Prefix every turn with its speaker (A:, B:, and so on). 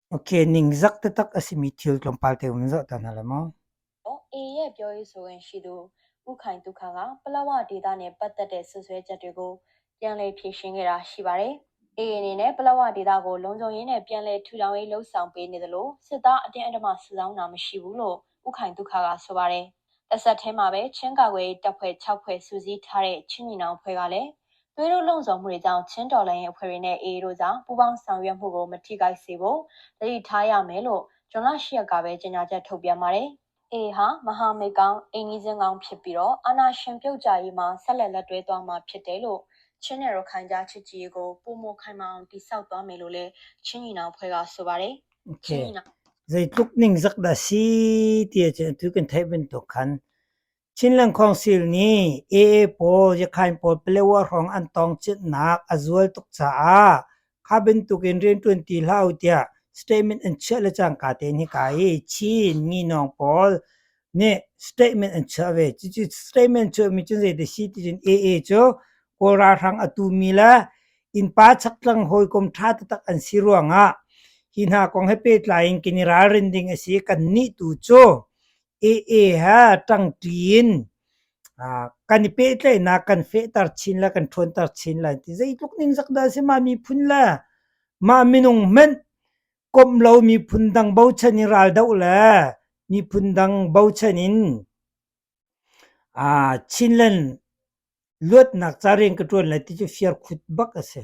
A: Okay, ningzak taktak a simi thil tlawmpal te hun zoh ta hna lai maw?
B: AA ရဲ့ပြောရေးဆိုခွင့်ရှိသူဦးခိုင်သုခကပလက်ဝဒေသနဲ့ပတ်သက်တဲ့စွပ်စွဲချက်တွေကိုပြန်လည်ဖြေရှင်းခဲ့တာရှိပါတယ်။ AA အနေနဲ့ပလက်ဝဒေသကိုလုံခြုံရေးနဲ့ပြန်လည်ထူထောင်ရေးလှုပ်ဆောင်ပေးနေသလိုစစ်သားအတင်းအဓမ္မစုဆောင်းတာမရှိဘူးလို့ဦးခိုင်သုခကဆိုပါတယ်။တစ်ဆက်တည်းမှာပဲချင်းကာကွယ်ရေးတပ်ဖွဲ့6ဖွဲ့စုစည်းထားတဲ့ချင်းညီနောင်ဖွဲ့ကလည်းသွေးတို့လုံဆောင်မှုတွေကြောင့်ချင်းတော်လှန်ရေးအဖွဲ့တွေနဲ့ AA တို့ကြောင့်ပူးပေါင်းဆောင်ရွက်မှုကိုမထိခိုက်စေဖို့တတိထားရမယ်လို့ဇွန်လ10ရက်ကပဲကြေညာချက်ထုတ်ပြန်ပါတယ်။ AA ဟာမဟာမိတ်ကောင်းအိမ်နီးချင်းကောင်းဖြစ်ပြီးတော့အာဏာရှင်ပြုတ်ကျရေးမှာဆက်လက်လက်တွဲသွားမှာဖြစ်တယ်လို့ချင်းနယ်ရခိုင်ကြားချစ်ကြည်ရေးကိုပိုမိုခိုင်မာအောင်တည်ဆောက်သွားမယ်လို့လည်းချင်းညီနောင်ဖွဲ့ကဆိုပါတယ်။ချင်း
A: Okay.
B: ညီနောင်
A: Zeitluk ningzak dah si ti ahcun atu kan theih bantuk khan Chinland Council nih AA pawl Yakhain pawl Palewa hrawng an tawngcitnak a zual tuk caah kha bantukin rianṭuan ti hlah u tiah statement an chiah le cangka tein hika hi Chin nginawng pawl nih statement an chiah ve. Cucu statement chuahmi cu zeidah si ti cun AA cu Kawl ralhrang a tumi le innpa chaktlang hawikom ṭha taktak an si ruangah hi hna kong he pehtlai in kan i ralrin ding a si. Kannih tu cu AA he ṭangṭi in kan i pehtlaihnak kan fehter chin le kan ṭhawnter chin lai ti zeitluk ningzak dah a si mah miphun le mah minung hmanh komh lo miphun dang bochan in raldoh le miphun dang bochan in Chinland luatnak ca rian ka ṭuan lai ti cu firkhut bak a si.